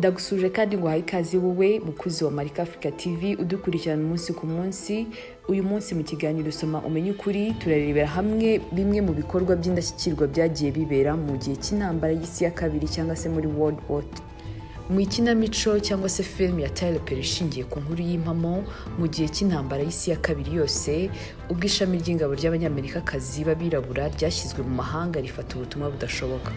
Ndagusuje kandi ngo ikaze wowe mukuzi wa Marika Africa TV udukurikirana umunsi ku munsi. Uyu munsi mu kiganiro Soma Umenye Ukuri turarebera hamwe bimwe mu bikorwa by'indashyikirwa byagiye bibera mu gihe cy'intambara y'isi ya kabiri, cyangwa se muri World War II. Mu ikinamico cyangwa se filime ya Tyler Perry ishingiye ku nkuru y'impamo mu gihe cy'intambara y'isi ya kabiri yose, ubwo ishami ry'ingabo ry'Abanyamerikakazi b'abirabura ryashyizwe mu mahanga rifata ubutumwa budashoboka.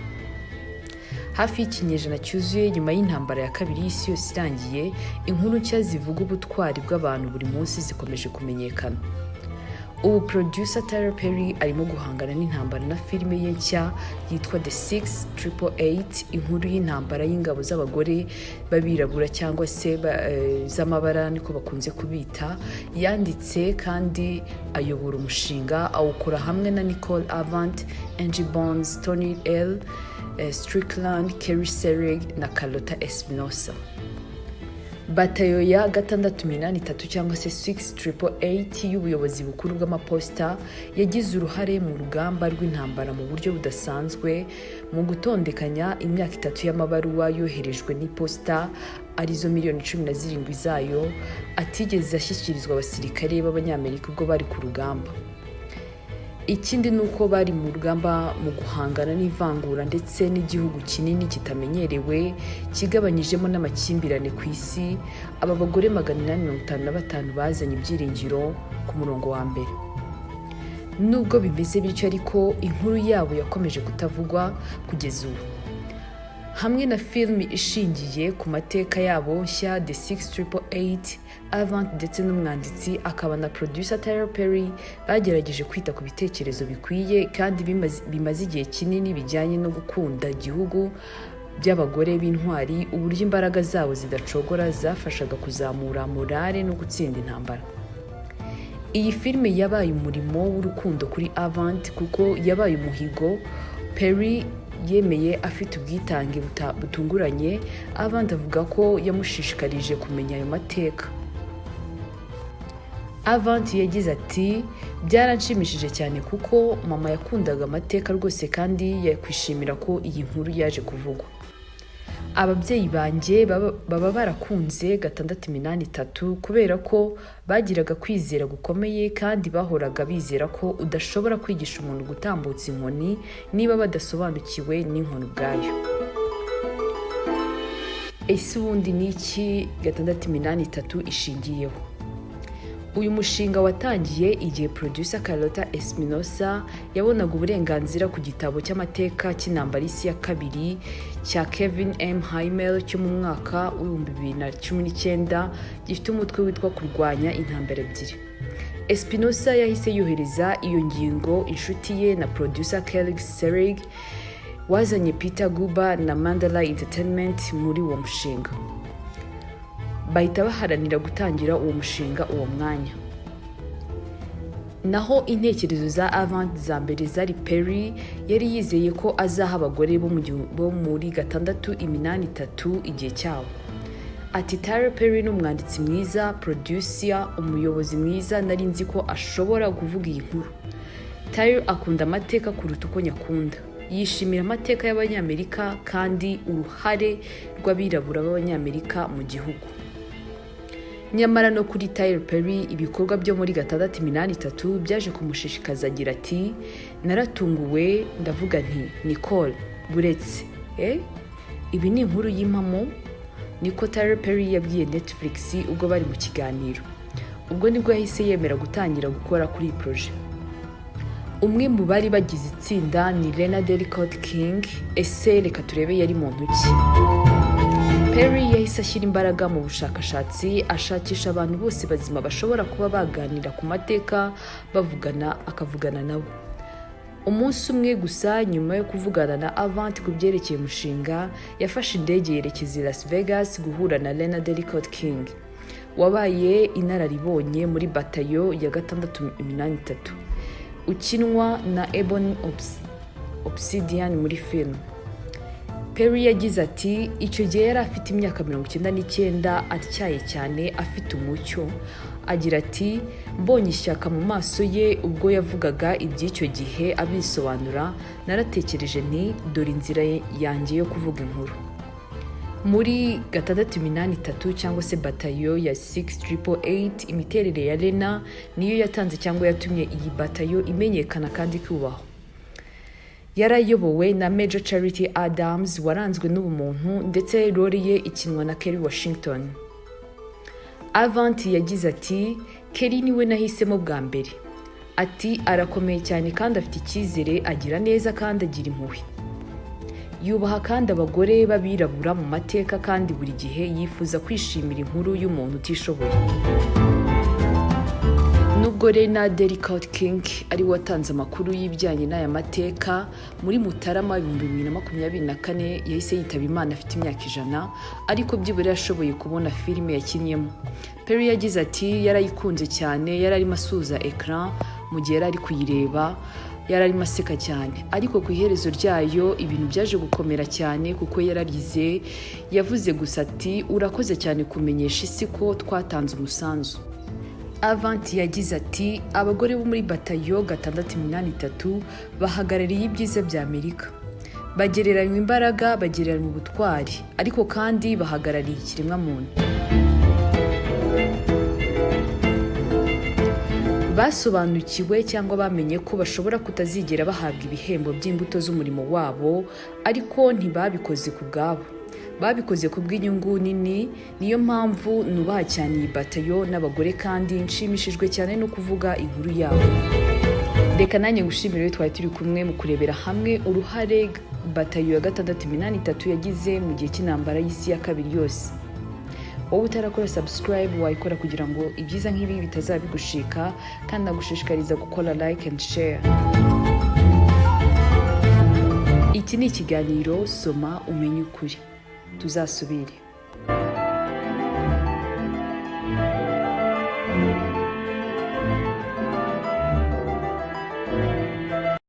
Hafi y'ikinyejana cyuzuye nyuma y'intambara ya kabiri y'isi yose irangiye, inkuru nshya zivuga ubutwari bw'abantu buri munsi zikomeje kumenyekana. Ubu producer Tyler Perry arimo guhangana n'intambara na filime ye nshya yitwa The 6888, inkuru y'intambara y'ingabo z'abagore b'abirabura, cyangwa se z'amabara niko bakunze kubita. Yanditse kandi ayobora umushinga, awukora hamwe na Nicole Avant, Angie Bonds, Tony L Strickland, Kerry Selig na Carlota Espinosa. Batayo ya 683, cyangwa se 6888, y'ubuyobozi bukuru bw'amaposita yagize uruhare mu rugamba rw'intambara mu buryo budasanzwe mu gutondekanya imyaka 3 y'amabaruwa yoherejwe n'iposita, arizo miliyoni 17 zayo atigeze ashyikirizwa abasirikare b'Abanyamerika ubwo bari ku rugamba. Ikindi ni uko bari mu rugamba mu guhangana n'ivangura ndetse n'igihugu kinini kitamenyerewe kigabanyijemo n'amakimbirane ku isi. Aba bagore 855 bazanye ibyiringiro ku murongo wa mbere. Nubwo bimeze bityo ariko, inkuru yabo yakomeje kutavugwa kugeza ubu. Hamwe na filimi ishingiye ku mateka yabo nshya The 6888, Avant ndetse n'umwanditsi akaba na producer Tyler Perry bagerageje kwita ku bitekerezo bikwiye kandi bimaze igihe kinini bijyanye no gukunda igihugu by'abagore b'intwari, uburyo imbaraga zabo zidacogora zafashaga kuzamura morale no gutsinda intambara. Iyi filime yabaye umurimo w'urukundo kuri Avant, kuko yabaye umuhigo Perry yemeye afite ubwitange butunguranye. Avant avuga ko yamushishikarije kumenya ayo mateka. Avant yagize ati: "Byaranshimishije cyane kuko mama yakundaga amateka rwose, kandi yakwishimira ko iyi nkuru yaje kuvugwa. Ababyeyi banjye baba barakunze 683 kubera ko bagiraga kwizera gukomeye kandi bahoraga bizera ko udashobora kwigisha umuntu gutambutsa inkoni niba badasobanukiwe n'inkoni ubwayo." Ese ubundi ni iki 683 ishingiyeho? Uyu mushinga watangiye igihe producer Carlota Espinosa yabonaga uburenganzira ku gitabo cy'amateka cy'intambara y'isi ya kabiri cya Kevin M. Heimel cyo mu mwaka w'2019, gifite umutwe witwa Kurwanya Intambara Ebyiri. Espinosa yahise yohereza iyo ngingo inshuti ye na producer Kelly Selig, wazanye Peter Guber na Mandalay Entertainment muri uwo mushinga, bahita baharanira gutangira uwo mushinga uwo mwanya. Naho intekerezo za Avant za mbere zari Perry yari yizeye ko azaha abagore bo muri 683 igihe cyabo. Ati: "Tyler Perry ni umwanditsi mwiza, producer, umuyobozi mwiza. Nari nzi ko ashobora kuvuga iyi nkuru. Tyler akunda amateka kuruta uko nyakunda. Yishimira amateka y'Abanyamerika kandi uruhare rw'abirabura b'Abanyamerika mu gihugu." Nyamara no kuri Tyler Perry, ibikorwa byo muri 683 byaje kumushishikaza. Agira ati: "Naratunguwe, ndavuga nti 'Nicole, buretse, ibi ni inkuru y'impamo?'" Niko Tyler Perry yabwiye Netflix ubwo bari mu kiganiro. Ubwo nibwo yahise yemera gutangira gukora kuri iyi projet. Umwe mu bari bagize itsinda ni Lena Derriecott King. Ese reka turebe yari muntu ki? Perry yahise ashyira imbaraga mu bushakashatsi, ashakisha abantu bose bazima bashobora kuba baganira ku mateka, bavugana, akavugana nabo. Umunsi umwe gusa nyuma yo kuvugana na Avant ku byerekeye umushinga, yafashe indege yerekeza i Las Vegas guhura na Lena Derriecott King, wabaye inararibonye muri batayo ya 683, ukinwa na Ebony Obsidian muri filime. Perry yagize ati: "Icyo gihe yari afite imyaka 99, atyaye cyane, afite umucyo." Agira ati: "Mbonye ishyaka mu maso ye ubwo yavugaga iby'icyo gihe abisobanura, naratekereje nti 'Dore inzira yanjye yo kuvuga inkuru.'" Muri 683 cyangwa se batayo ya 6888, imiterere ya Lena niyo yatanze cyangwa yatumye iyi batayo imenyekana kandi ikubahwa. Yarayobowe na Major Charity Adams waranzwe n'ubumuntu, ndetse role ye ikinwa na Kerry Washington. Avant yagize ati: "Kerry niwe nahisemo bwa mbere." Ati: "Arakomeye cyane kandi afite icyizere, agira neza kandi agira impuhwe, yubaha kandi abagore b'abirabura mu mateka, kandi buri gihe yifuza kwishimira inkuru y'umuntu utishoboye." Nubwo Lena Derriecott King ari we watanze amakuru y'ibijyanye n'aya mateka, muri Mutarama 2024 yahise yitaba Imana afite imyaka 100, ariko byibura yashoboye kubona filime yakinnyemo. Perry yagize ati: "Yarayikunze cyane, yari arimo asuhuza écran mu gihe yari ari kuyireba, yari arimo aseka cyane." Ariko ku iherezo ryayo ibintu byaje gukomera cyane kuko yararize. Yavuze gusa ati: "Urakoze cyane kumenyesha isi ko twatanze umusanzu." Avanti yagize ati: "Abagore bo muri batayo 683 bahagarariye ibyiza bya Amerika. Bagereranywa imbaraga, bagereranywa ubutwari, ariko kandi bahagarariye ikiremwamuntu. Basobanukiwe cyangwa bamenye ko bashobora kutazigera bahabwa ibihembo by'imbuto z'umurimo wabo, ariko ntibabikoze ku bwabo, babikoze ku bw'inyungu nini. Niyo mpamvu nubaha cyane iyi batayo n'abagore, kandi nshimishijwe cyane no kuvuga inkuru yabo." Reka nanjye ngushimire twari turi kumwe mu kurebera hamwe uruhare batayo ya 683 yagize mu gihe cy'intambara y'isi ya kabiri yose. Wowe utarakora subscribe, wayikora kugira ngo ibyiza nk'ibi bitazabigushika, kandi nagushishikariza gukora like and share. Iki ni ikiganiro Soma Umenye Ukuri. Tuzasubire.